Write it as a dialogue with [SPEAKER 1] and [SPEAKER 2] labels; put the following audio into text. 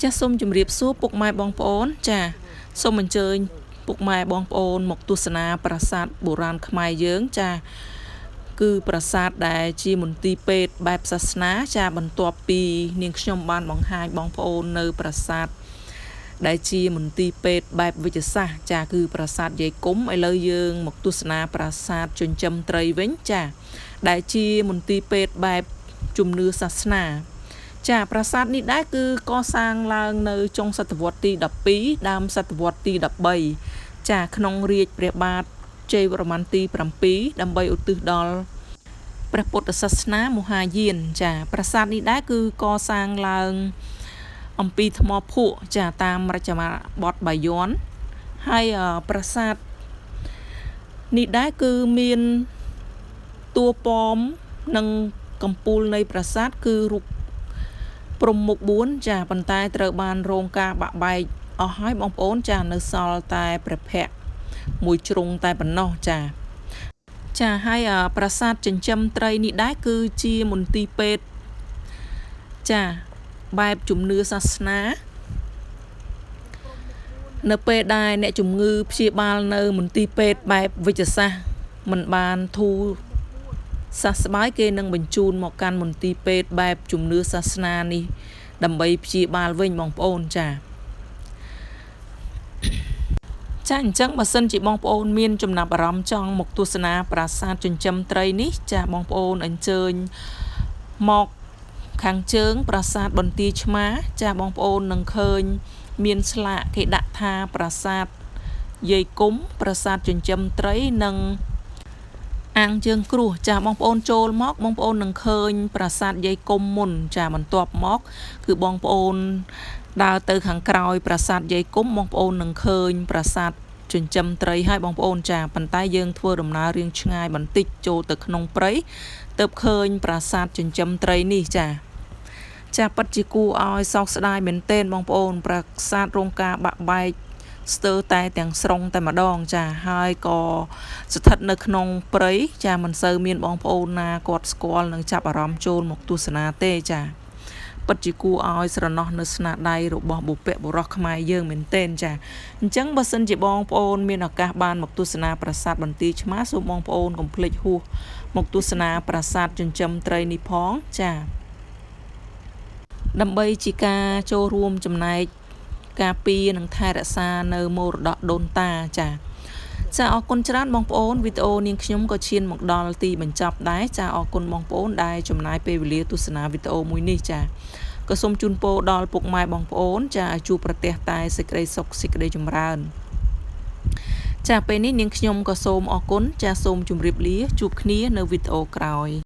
[SPEAKER 1] ចាសសូមជម្រាបសួរពុកម៉ែបងប្អូនចាសសូមអញ្ជើញពុកម៉ែបងប្អូនមកទស្សនាប្រាសាទបុរាណខ្មែរយើងចាសគឺប្រាសាទដែលជាមន្ទីរពេទ្យបែបសាសនាចាសបន្ទាប់ពីនាងខ្ញុំបានបង្ហាញបងប្អូននៅប្រាសាទដែលជាមន្ទីរពេទ្យបែបវិទ្យាសាស្ត្រចាសគឺប្រាសាទយាយគុំឥឡូវយើងមកទស្សនាប្រាសាទចិញ្ចឹមត្រីវិញចាសដែលជាមន្ទីរពេទ្យបែបជំនឿសាសនា ចាប្រាសាទនេះដែរគឺកសាងឡើងនៅចុងសតវត្សទី12ដើមសតវត្សទី13ចាក្នុងរាជ្យព្រះបាទជ័យវរ្ម័នទី7ដើម្បីឧទ្ទិសដល់ព្រះពុទ្ធសាសនាមហាយានចាប្រាសាទនេះដែរគឺកសាងឡើងអំពីថ្មភក់ចាតាមរចនាបថបាយ័នហើយប្រាសាទនេះដែរគឺមានតួប៉មនិងកំពូលនៃប្រាសាទគឺរូបព្រំមុខ4ចាប៉ុន្តែត្រូវបានរងការបាក់បែកអស់ហើយបងប្អូនចានៅសល់តែព្រះភ័ក្ត្រមួយជ្រុងតែប៉ុណ្ណោះចាចាហើយប្រាសាទចិញ្ចឹមត្រីនេះដែរគឺជាមន្ទីរពេទ្យចាបែបជំនឿសាសនានៅពេលដែលអ្នកជំងឺព្យាបាលនៅមន្ទីរពេទ្យបែបវិទ្យាសាស្ត្រមិនបានធូរសះស្បើយគេនឹងបញ្ជូនមកកាន់មន្ទីរពេទ្យបែបជំនឿសាសនានេះដើម្បីព្យាបាលវិញបងប្អូនចាចាអញ្ចឹងបើសិនជាបងប្អូនមានចំណាប់អារម្មណ៍ចង់មកទស្សនាប្រាសាទចិញ្ចឹមត្រីនេះចាបងប្អូនអញ្ជើញមកខាងជើងប្រាសាទបន្ទាយឆ្មាចាបងប្អូននឹងឃើញមានស្លាកគេដាក់ថាប្រាសាទយាយគុំប្រាសាទចិញ្ចឹមត្រីនិងអាងជើងគ្រោះចាបងប្អូនចូលមកបងប្អូននឹងឃើញប្រាសាទយាយគុំមុនចាបន្ទាប់មកគឺបងប្អូនដើរទៅខាងក្រោយប្រាសាទយាយគុំបងប្អូននឹងឃើញប្រាសាទចិញ្ចឹមត្រីហើយបងប្អូនចាប៉ុន្តែយើងធ្វើដំណើររៀងឆ្ងាយបន្តិចចូលទៅក្នុងព្រៃទើបឃើញប្រាសាទចិញ្ចឹមត្រីនេះចាចាពិតជាគួរឲ្យសោកស្ដាយមែនទែនបងប្អូនប្រាសាទរងការបាក់បែកស្ទើរតែទាំងស្រុងតែម្ដងចាហើយក៏ស្ថិតនៅក្នុងព្រៃចាមិនសូវមានបងប្អូនណាគាត់ស្គាល់និងចាប់អារម្មណ៍ចូលមកទស្សនាទេចាពិតជាគួរឲ្យស្រណោះនៅស្នាដៃរបស់បុព្វបុរសខ្មែរយើងមែនទែនចាអញ្ចឹងបើសិនជាបងប្អូនមានឱកាសបានមកទស្សនាប្រាសាទបន្ទាយឆ្មាសូមបងប្អូនកុំភ្លេចហួសមកទស្សនាប្រាសាទចិញ្ចឹមត្រីនេះផងចាដើម្បីជាការចូលរួមចំណែកការពារនិងថែរក្សានៅមរតកដូនតាចាចាអរគុណច្រើនបងប្អូនវីដេអូនាងខ្ញុំក៏ឈានមកដល់ទីបញ្ចប់ដែរចាអរគុណបងប្អូនដែលចំណាយពេលវេលាទស្សនាវីដេអូមួយនេះចាក៏សូមជូនពរដល់ពុកម៉ែបងប្អូនចាឲ្យជួបប្រទះតែសេចក្តីសុខសេចក្តីចម្រើនចាពេលនេះនាងខ្ញុំក៏សូមអរគុណចាសូមជម្រាបលាជួបគ្នានៅវីដេអូក្រោយ។